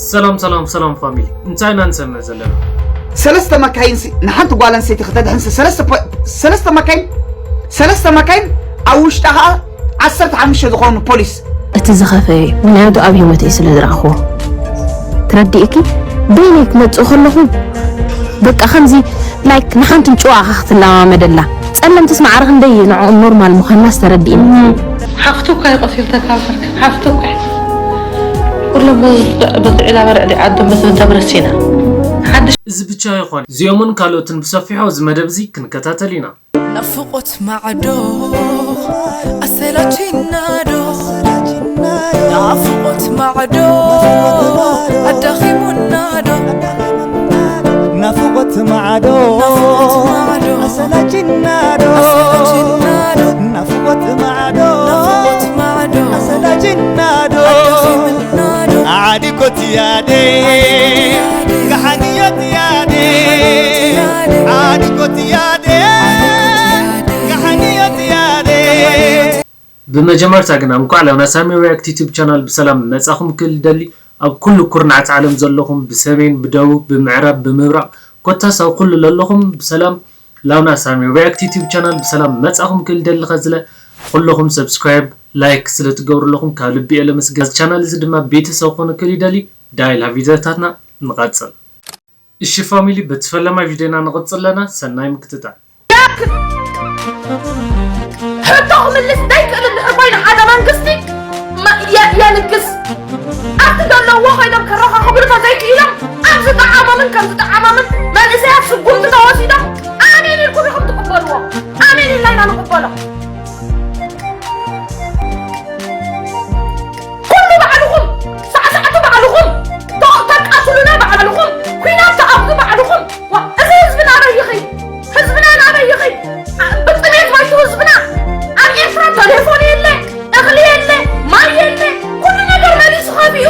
ሰላም ሰላም ሰላም ፋሚሊ፣ እንታይ ኢና ንሰምዕ ዘለና? ሰለስተ መካይን ሲ- ንሓንቲ ጓል ኣንስተይቲ ከተድሕን ሲ- ሰለስተ ፖ- ሰለስተ መካይን ሰለስተ መካይን ኣብ ውሽጣ ከዓ ዓሰርተ ሓሙሽተ ዝኾኑ ፖሊስ። እቲ ዝኸፈ እዩ፣ ምኽንያቱ ኣብ ህይወተይ ስለ ዝረኣኽዎ። ትረድእኪ? በይነይ ክመጽእ ከለኹ በቃ ከምዚ ላይክ ንሓንቲ ጭዋ ክትለማመደላ። ጸለምትስ ማዕረ ክንደይ ንዕኦም ኖርማል ምዃንና ዝተረድእኒ። ሓፍቱ እኳ እዩ ቀሲልተካ ኣልፈርካ ሓፍቱ እኳ እዩ። ኩሎም በዚ ዕላባ ርዕዲ ዓዶም በዚ ደብረ ሲና ሓድሽ እዚ ብቻ ይኾን፣ እዚኦምን ካልኦትን ብሰፊሖ እዚ መደብ እዚ ክንከታተል ኢና። ናፍቆት ማዕዶ ኣሰላችና ዶ ናፍቆት ማዕዶ ኣዳኺሙና ዶ ናፍቆት ማዕዶ ናፍቆት ማዕዶ ኣሰላችና ዶ ኣሰላችና ዶ ናፍቆት ማዕዶ ናፍቆት ማዕዶ ኣሰላችና ዶ ኣዳኺሙና ዶ ዓዲኮት ያዴ ጋሓንዮት ያዴ ዓዲኮት ያዴ ጋሓንዮት ያዴ ብመጀመርታ ግና እንኳዕ ላውና ሳሚ ሪያክት ዩቲዩብ ቻናል ብሰላም መጻኹም ክል ደሊ። ኣብ ኩሉ ኩርናዓት ዓለም ዘለኹም፣ ብሰሜን፣ ብደቡብ፣ ብምዕራብ፣ ብምብራቕ፣ ኮታስ ኣብ ኩሉ ለለኹም ብሰላም ላውና ሳሚ ሪያክት ዩቲዩብ ቻናል ብሰላም መጻኹም ክል ደሊ። ከዝለ ኩለኹም ሰብስክራይብ፣ ላይክ ስለ ትገብሩ ኣለኹም ካብ ልቢ እየ ለመስገን። ቻናል እዚ ድማ ቤተሰብ ኮኑ ክል ይደሊ። ዳይ ላ ቪዲዮታትና ንቐጽል። እሺ ፋሚሊ፣ በቲ ፈለማይ ቪዲዮና ንቕጽል ኣለና። ሰናይ ምክትታል። ሕቶ ክምልስ ዘይክእል እንድሕር ኮይኑ ሓደ መንግስቲ መ- የ- የልግስ ኣብቲ ዘለውዎ ኮይኖም ከረኻኽብሉ ተዘይክኢሎም ኣብ ዝጠዓሞምን ከም ዝጠዓሞምን መንእሰያት ስጉምቲ ተወሲዶም ኣሜን ኢልኩም ኢኹም ትቕበልዎ። ኣሜን ኢልና ኢና ንቕበሎ። ኩሉ ባዕልኹም ሳዕሳዕቲ ባዕልኹም ተ- ተቃትሉና ባዕልኹም ኲናት ተኣኽዱ ባዕልኹም። ዋ፣ እዚ ህዝብና ኣበይ ይኸይድ? ህዝብና ናበይ ይኸይድ? ኣ- ብጥሜት ባይቱ ህዝብና ኣብ ኤርትራ ቴሌፎን የለ፣ እኽሊ የለ፣ ማይ የለ፣ ኩሉ ነገር መሊሱ ከፊኡ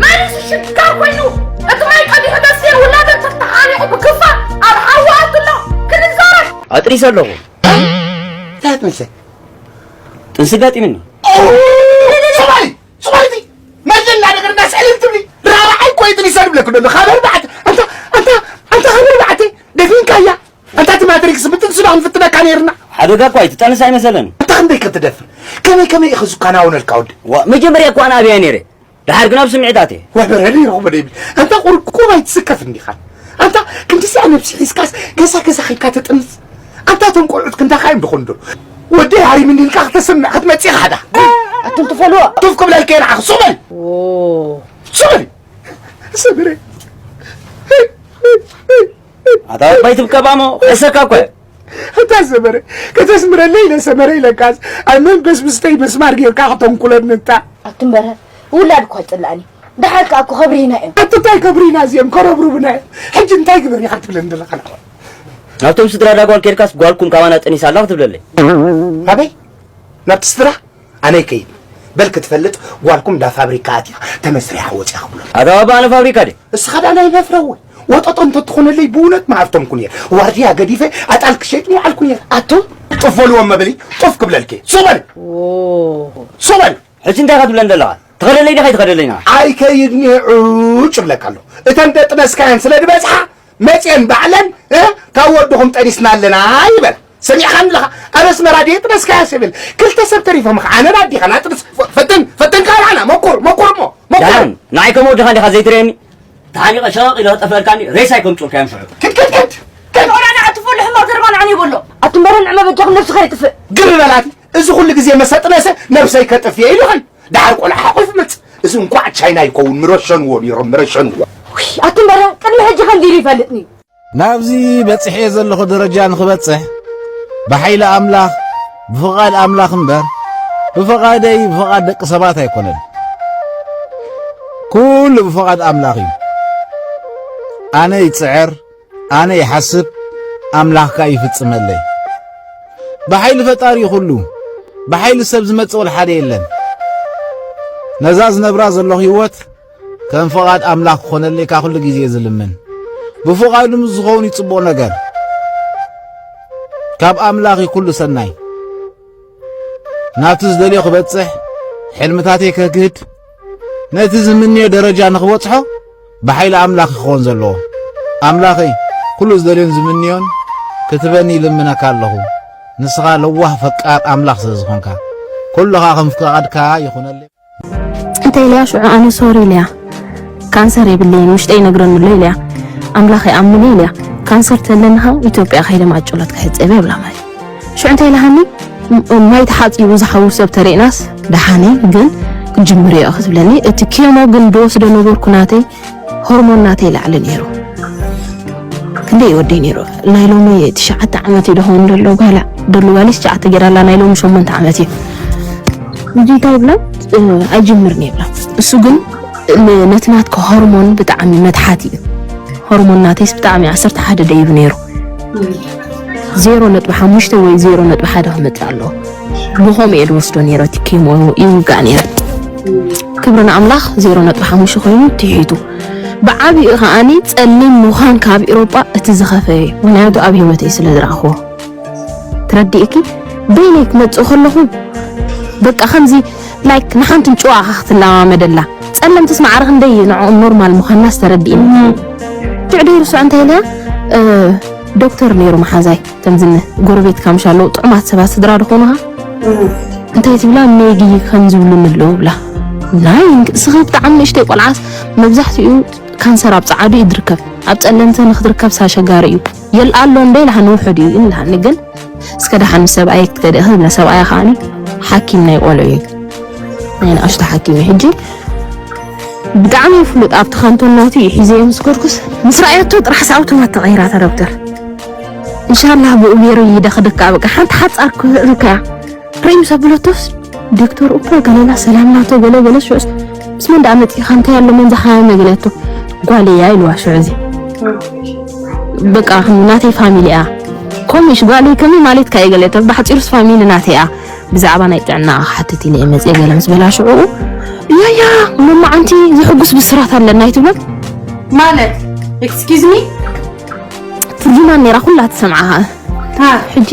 መሊሱ ሽጋር ኮይኑ እቲ ማይ ቀዲሑ በስቴር ውላደን ተተሓኒቑ ብግፋ ኣብ ሓዊ ኣቱ ኣሎ። ክንዛረብ ኣጥሪሰ ኣለኹ። እንታይ ትምልሰ ጥንሲ ጋጢምኒ። ሶማሊ ሶማሊቲ መለላ ነገር እንዳስዕል ትብሊ ራብዓይ ቆይጥን ይሰድብለክ ደሎ ካብ ኣርባዕተ ኣንታ ኣንታ ኣንታ ካብ ኣርባዕተ ደፊንካያ ኣንታ እቲ ማትሪክስ ብጥንሲ ዶ ክንፍትነካ ነይርና ሓደጋ እኳ ኣይትጠንስ ኣይመሰለን። ኣንታ ክንደይ ክትደፍር ከመይ ከመይ ኢኸ ዝከናወነልካ ወዲ ዋ መጀመርያ እኳ ኣነ ኣብያ ነይረ። ድሓር ግን ኣብ ስምዒታት እየ። ወበረሊ ረኽቦ ደይብል ኣንታ ቁርቁብ ኣይትስከፍ እንዲኻ ኣንታ ክንድዚኣ ነብሲ ሒዝካስ ገዛ ገዛ ኺልካ ትጥንስ ኣንታ እቶም ቆልዑት ክንዳኻ እዮም ድኾኑ ዶ ወደይ ሃሪምኒ ኢልካ ክተስምዕ ክትመጽእ ኢኻ ሓዳ ኣቱም ትፈልዎ ቱፍ ክብለልከ ንዓኽ ሱቕ በል ሱቕ በል ሰብረ ኣታ ኣባይ ትብከባሞ ክሕሰካ እኮ እታ ሰመረ ከተስምረለይ ኢለ ሰመረ ኢለካስ ኣብ መንፈስ ምስተይ መስማር ጌርካ ክተንኩለኒ እንታ ኣቱም በረ ውላድ እኳ ይፅላእኒ ደሓር ከዓ እኮ ከብሪና እዮም ኣቲ እንታይ ከብሪና እዚኦም ከረብሩብና እዮም ሕጂ እንታይ ግበር ኢኻ ትብለኒ ዘለኻ ንዓኻ ናብቶም ስድራ ዳጓል ኬድካስ ጓልኩም ካባና ጠኒሳ ኣላ ክትብለለይ ኣበይ ናብቲ ስድራ ኣነ ይከይድ በል ክትፈልጥ ጓልኩም እንዳ ፋብሪካ ኣትያ ተመስሪሓ ወፂኣ ክብሎ ኣታ ባባ ኣነ ፋብሪካ ድየ እስኻ ዳ ናይ መፍረወ ወጠጦ እንተትኾነለይ ብእውነት መዓርቶም ኩን እየ ዋርድያ ገዲፈ ኣጣል ክሸይጥ ምውዓልኩ እየ ኣቱም ጥፍ በልዎም መበሊ ጥፍ ክብለልክ እየ ሱቕ በል ሱቕ በል ሕጂ እንታይ ኢኻ ትብለን ዘለኻ ትኸደለይ ዲኻ ይትኸደለይ ንዓ ኣይከይድኒ ዕጭ እብለካ ኣሎ እተን ደጥነስካየን ስለ ዝበፅሓ መፅየን ባዕለን እ፣ ካብ ወድኹም ጠኒስና ኣለና ይበል ሰሚዕኻኒ ኣለኻ ኣብ ኣስመራ ድየ ጥነስካያ ስብል ክልተ ሰብ ተሪፎም ኸዓ ኣነ ኣዲኻ ናጥንስ ፈትን ፈትን ካልዓና መኩር መኩር እሞ መኩር ዳን ንዓይ ከም ወድኻ እንዲኻ ዘይትርእየኒ ተሓኒቐ ሸቕ ኢለ ጠፍለልካኒ ሬሳይ ከም ጾርካዮም ሽዑ ክድ ክድ ክድ ክድ ወላ ንዓትፈሉ ሕማቕ ዘረባ ንዓኒ ይበሎ። ኣቱም በረ ንዕመ በጃኹም ነብስኻ የጥፍእ ግር በላት እዚ ኩሉ ግዜ መሰጥነሰ ነብሰይ ከጥፍየ ኢሉኸን ደሓር ቆልዓ ሓቑፍ መጽ እዚ እንኳዕ ቻይና ይኸውን ምረሸንዎ ነይሮም ምረሸንዎ ኣቱም በረ ቅድሚ ሕጂ ከምዚ ኢሉ ይፈልጥኒ ናብዚ በጺሐ ዘለኹ ደረጃ ንኽበጽሕ ብሓይሊ ኣምላኽ ብፍቓድ ኣምላኽ እምበር ብፍቓደይ ብፍቓድ ደቂ ሰባት ኣይኮነን ኩሉ ብፍቓድ ኣምላኽ እዩ ኣነ ይጽዕር ኣነ ይሓስብ ኣምላኽ ከኣ ይፍጽመለይ ብሓይሊ ፈጣሪ እዩ ኩሉ ብሓይሊ ሰብ ዝመጽእ ወላ ሓደ የለን ነዛ ዝነብራ ዘለኹ ህይወት ከም ፍቓድ ኣምላኽ ክኾነለይ ካብ ኩሉ ግዜ ዝልምን ብፍቓዱ ምስ ዝኸውን እዩ ጽቡቕ ነገር ካብ ኣምላኽ እዩ ኩሉ ሰናይ ናብቲ ዝደልዮ ክበጽሕ ሕልምታተይ ከግህድ ነቲ ዝምንዮ ደረጃ ንኽበጽሖ ብሓይሊ ኣምላኽ ክኸውን ዘለዎ። ኣምላኸይ፣ ኩሉ ዝደልዮን ዝምንዮን ክትበኒ ይልምነካ ኣለኹ። ንስኻ ለዋህ ፈቃር ኣምላኽ ስለ ዝኾንካ፣ ኩሉ ኸኣ ከም ፍቓድካ ይኹነለይ። እንተ ኢልያ ሽዑ ኣነ ሶሪ ኢልያ፣ ካንሰር የብለይን፣ ውሽጠይ ይነግረኒ ኣሎ ኢልያ። ኣምላኽ ይኣምን ኢልያ። ካንሰር ተለንኻ ኢትዮጵያ ከይደ ማጨሎት ክሕፀብ የብላ ማለት። ሽዑ እንታይ ኢልሃኒ፣ ማይ ተሓፂቡ ዝሓውር ሰብ ተሪእናስ ደሓነ፣ ግን ክጅምር እዮ ክትብለኒ፣ እቲ ኬሞ ግን ድወስዶ ነበርኩ ናተይ ሆርሞን ናተይ ላዕሊ ነይሩ። ክንደይ ወዲ ነይሩ? ናይ ሎሚ ትሽዓተ ዓመት እዩ ደኸውን ዘሎ ጓላ፣ ደሉ ጓሊ ትሽዓተ ገይራላ፣ ናይ ሎሚ ሸሞንተ ዓመት እዩ። እዚ እንታይ ይብላ? እ፣ ኣይጅምርን ይብላ። እሱ ግን ን-፣ ነቲ ናትካ ሆርሞን ብጣዕሚ መትሓት እዩ። ሆርሞን ናተይስ ብጣዕሚ ዓሰርተ ሓደ ደይቡ ነይሩ። ዜሮ ነጥቢ ሓሙሽተ ወይ ዜሮ ነጥቢ ሓደ ክመጽእ ኣለዎ። ብኸምኡ እየ ዝወስዶ ነይረ፣ እቲ ኬሞ ይውጋእ ነይረ። ክብሪ ንኣምላኽ፣ ዜሮ ነጥቢ ሓሙሽተ ኮይኑ ትሒቱ። ብዓቢኡ ከኣኒ ጸሊም ምዃን ካብ ኤውሮጳ እቲ ዝኸፈ እዩ። ምኽንያቱ ኣብ ህይወተይ ስለ ዝረኣኽዎ። ትረድእኪ? በይነይ ክመጽእ ከለኹ በቃ ከምዚ ላይክ ንሓንቲ ጭዋ ኢኻ ክትለማመደላ። ጸለምትስ ማዕረ ክንደይ ንዕኦም ኖርማል ምዃንና ዝተረድእኒ። ሽዑ ደይርሶ እንታይ ኢለ፣ እ፣ ዶክተር ነይሩ መሓዛይ፣ ከምዚ ን-፣ ጎረቤትካ ምሽ ኣለዉ፣ ጥዑማት ሰባት ስድራ ዶ ኾኑኻ? እንታይ ትብላ? ሜጊ ከም ዝብሉኒ ኣለዉ ብላ። ናይ ንስኺ ብጣዕሚ ንእሽተይ ቆልዓስ መብዛሕትኡ ካንሰር ኣብ ጸዓዱ እዩ ዝርከብ። ኣብ ጸለምቲ ንክትርከብስ ኣሸጋሪ እዩ። የልኣሎ እንደ ኢልሃኒ ውሑድ እዩ ኢልሃኒ፣ ግን እስከ ደሓን ምስ ሰብኣየ ክትከደ እኽል ብላ። ሰብኣያ ከኣኒ ሓኪም ናይ ቆልዑ እዩ። ናይ ንኣሽቱ ሓኪም እዩ። ሕጂ ብጣዕሚ እዩ ፍሉጥ። ኣብቲ ካንቶን ናቱ እዩ ሒዘዮ ምስ ከድኩስ፣ ምስ ረኣየቶ ጥራሕ ኣውቶማት ተቐይራ እታ ዶክተር። እንሻላህ ብኡ ገይሩ ይደኽደካ። በቃ ሓንቲ ሓጻር ክህእልካ እያ። ፕሬም ሰብለቶስ ዶክተር እኮ ገለላ ሰላም ናቶ ገለ ገለ ሽዑስ ምስ መን ደኣ መጺኻ እንታይ ኣሎ መን ዝሓመመ ገለቶ። ጓል እያ ኢልዋ ሽዑ እዚ። በቃ ከም ናተይ ፋሚሊ እያ። ኮሚሽ ጓለይ ከመይ ማለትካ እዩ ገለቶ። ብሓጺሩስ ፋሚሊ ናተይ እያ። ብዛዕባ ናይ ጥዕና ክሓትት ኢለ እየ መጽየ ገለ ምስ በላ ሽዑ፣ ያያ መማዓንቲ ዘሕጉስ ብስራት ኣለና ኣይትብሎም። ማለት? ኤክስኪዝ ሚ? ትርጉማን ነይራ ኩላ ትሰምዓኻ። ሃ። ሕጂ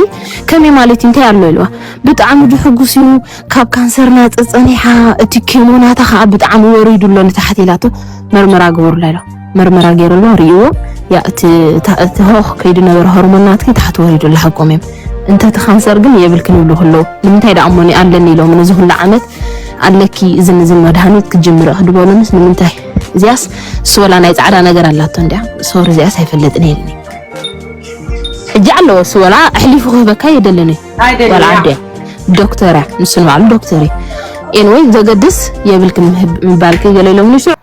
ከመይ ማለት እዩ? እንታይ ኣሎ ኢልዋ። ብጣዕሚ ድሕጉስ እዩ። ካብ ካንሰር ናጸ ጸኒሓ፣ እቲ ኬሞ ናታ ከኣ ብጣዕሚ ወሪዱ ኣሎ ንታሕቲ ኢላቶ። መርመራ ግበሩላ ኢሎ። መርመራ ገይሩላ ርእይዎ። ያ፣ እቲ፣ እታ፣ እቲ ሆኽ ከይዱ ነበረ ሆርሞን ናትኪ ታሕቲ ወሪዱ ኣሎ ሓቆም እዮም። እንተ እቲ ካንሰር ግን የብልክን ይብሉ ከለዉ፣ ንምንታይ ደኣ እሞ እኔ ኣለኒ ኢሎም ነዚ ኩሉ ዓመት ኣለኪ እዝን እዝን መድሃኒት ክትጅምሪ ኢኺ ድበሉንስ ንምንታይ? እዚኣስ እሱ ወላ ናይ ጻዕዳ ነገር ኣላቶ እንድያ። ሶሪ እዚኣስ ኣይፈልጥን ኢልኒ። ሕጂ ኣለዎ እሱ ወላ ኣሕሊፉ ክህበካ የደልን እዩ። ኣይደልን ወላ እያ። ዓዲ ዶክተር እያ፣ ንሱ ንባዕሉ ዶክተር እዩ። ኤንወይ ዘገድስ የብልክን ምህብ-፣ ምባልኪ ገለ ኢሎምኒ ሽዑ።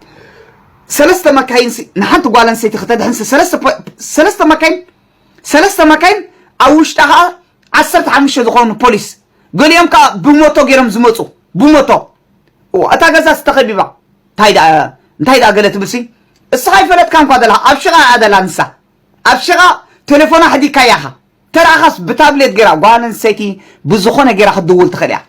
ሰለስተ መካይን ሲ-፣ ንሓንቲ ጓል ኣንስተይቲ ከተድሕን ሲ-፣ ሰለስተ ፖ-፣ ሰለስተ መካይን፣ ሰለስተ መካይን ኣብ ውሽጣ ኸዓ ዓሰርተ ሓሙሽተ ዝኾኑ ፖሊስ፣ ገሊኦም ከዓ ብሞቶ ገይሮም ዝመፁ፣ ብሞቶ። እዋ፣ እታ ገዛ ተኸቢባ። እንታይ ደኣ፣ እንታይ ደኣ ገለ ትብል ሲ? እስኻ ኣይፈለጥካን እኳ ዘለኻ፣ ኣብ ሽቓ እያ ዘላ ንሳ። ኣብ ሽቓ ቴሌፎና ሕዲግካያ ኢኻ። ተረኣኻስ ብታብሌት ገይራ፣ ጓል ኣንስተይቲ ብዝኾነ ገይራ ክትድውል ትኽእል እያ።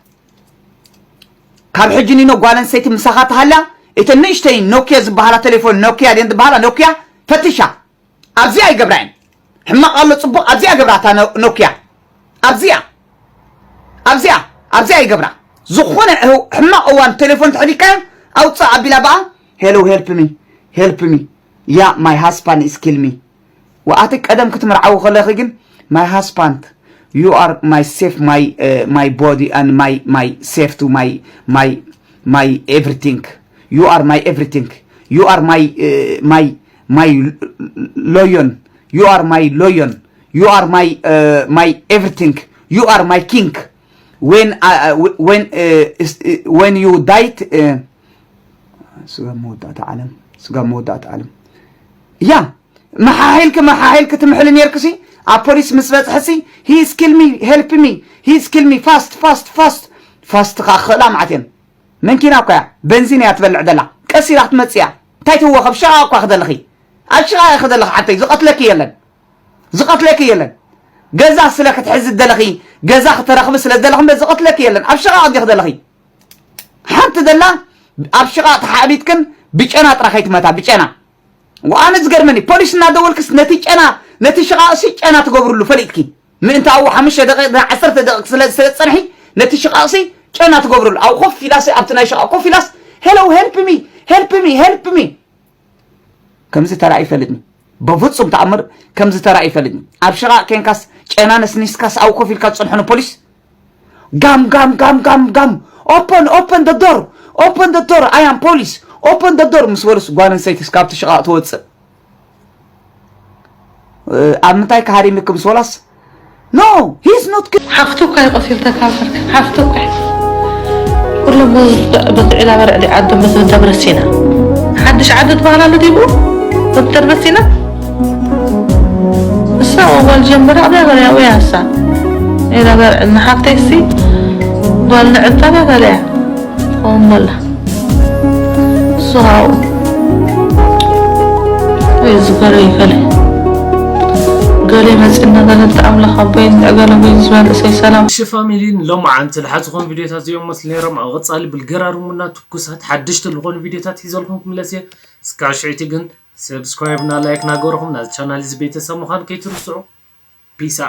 ካብ ሕጂ ኒኖ ጓል ኣንስተይቲ ምሳኻ ትሃልያ፣ እተን ንእሽተይ ኖኪያ ዝበሃላ ቴሌፎን፣ ኖኪያ ድየን ዝበሃላ፣ ኖኪያ ፈትሻ። ኣብዚኣ ይገብራ እየን። ሕማቕ ኣሎ ጽቡቕ፣ ኣብዚኣ ገብራ እታ ኖ-፣ ኖኪያ። ኣብዚኣ፣ ኣብዚኣ፣ ኣብዚኣ ይገብራ። ዝኾነ ህ-፣ ሕማቕ እዋን ቴሌፎን ተሕዲግካያ፣ ኣውጽእ ኣቢላ በኣ፣ ሄሎ፣ ሄልፕ ሚ፣ ሄልፕ ሚ፣ ያ፣ ማይ ሃስባንድ ኢዝ ኪል ሚ። ወኣቲ ቀደም ክትምርዓዊ ከለኺ ግን፣ my husband, you are my safe, my, uh, my body and my, my safe to my, my, my everything. You are my everything. You are my, uh, my, my lion. You are my lion. You are my, uh, my everything. You are my king. When, uh, uh, when, uh, is, uh, when you died, uh, ስጋ መወዳእታ ዓለም፣ ስጋ መወዳእታ ዓለም። ያ፣ መሓሒልኪ፣ መሓሒልኪ ትምሕሊ ኔርክሲ፣ ኣብ ፖሊስ ምስ በጽሐሲ፣ he is kill me, help me, he is kill me, fast, fast, fast, fast ከኣ ክኽእላ መዓት እየን። መንኪና እኮ እያ፣ በንዚን እያ ትበልዕ ዘላ። ቀስ ኢላ ክትመጽእ እያ። እንታይ ትህወኽ? ኣብ ሽቓቕ እኳ ክደለኺ። ኣብ ሽቓቕ ኢኺ ዘለኺ ሓተይ፣ ዝቐትለኪ የለን። ዝቐትለኪ የለን። ገዛ ስለ ክትሕዚ ዝደለኺ፣ ገዛ ክተረኽቢ ስለ ዝደለኺ እምበር ዝቐትለኪ የለን። ኣብ ሽቓቕ ዲኺ ዘለኺ። ሓንቲ ዘላ ኣብ ሽቓቕ ተሓቢጥክን ብጨና ጥራሕ ከይትመታ፣ ብጨና። ወኣነ ዝገርመኒ፣ ፖሊስ እናደወልክስ ነቲ ጨና፣ ነቲ ሽቓቕሲ ጨና ትገብርሉ ፈሊጥኪ። ምእንቲ ኣብኡ ሓሙሽተ ደቂቕ፣ ዓሰርተ ደቂቕ ስለ፣ ስለ ዝጸንሒ፣ ነቲ ሽቓቕሲ ጨና ትገብርሉ። ኣብኡ ኮፍ ኢላሲ፣ ኣብቲ ናይ ሽቓቕ ኮፍ ኢላስ፣ "Hello, help me, help me, help me." ከምዚ ተራእዩ ይፈልጥኒ። በፍጹም ተኣምር ከምዚ ተራእዩ ይፈልጥኒ። ኣብ ሽቓቕ ኬንካስ ጨና ነስኒስካስ ኣብኡ ኮፍ ኢልካ ትጸንሖ ንፖሊስ? ጋም ጋም ጋም ጋም ጋም። Open, open the door. Open the door. I am police. Open the door ምስ በሉስ ጓል ኣንስተይቲ ካብቲ ሽቓቕ ትወጽእ። ኣብ ምንታይ ክሃሪምኪ ምስ በላስ? No, he's not. ሓፍቱ እኳ እዩ ቀሲልተካ ኣልፈርካ ሓፍቱ እኳ እዩ። ኩሎም በቲ ዒላ በርዕ ዲ ዓዶም በቲ ደብረ ሲና ሓድሽ ዓዲ ትበሃል ኣሎ ዲቡ በቲ ደብረ ሲና እሳ ጓል ጀምራ ኣብያ በርያ ወይ ኣሳ ዒላ በርዕ ንሓፍተይ ሲ ጓል ንዕታ ኣብያ በርያ ትኸውን በላ እሱ ሃው ወይ ዝገረ ይፈለ ገሌ መፅና ገለተ ኣምላኽ ኣቦይ ንዕገለ ወይ ዝበልእሰይ ሰላም እሺ ፋሚሊ ንሎማዓንቲ ዝሓዝኹም ቪዲዮታት እዚኦም መስሉ ነይሮም። ኣብ ቐፃሊ ብልገራርሙና ትኩሳት ሓደሽቲ ዝኾኑ ቪዲዮታት ሒዘልኩም ክምለስ እየ። እስካብ ሽዕቲ ግን ሰብስክራይብ እና ላይክ እናገበርኹም ናዚ ቻናል እዚ ቤተሰብ ምዃን ከይትርስዑ። ፒስ።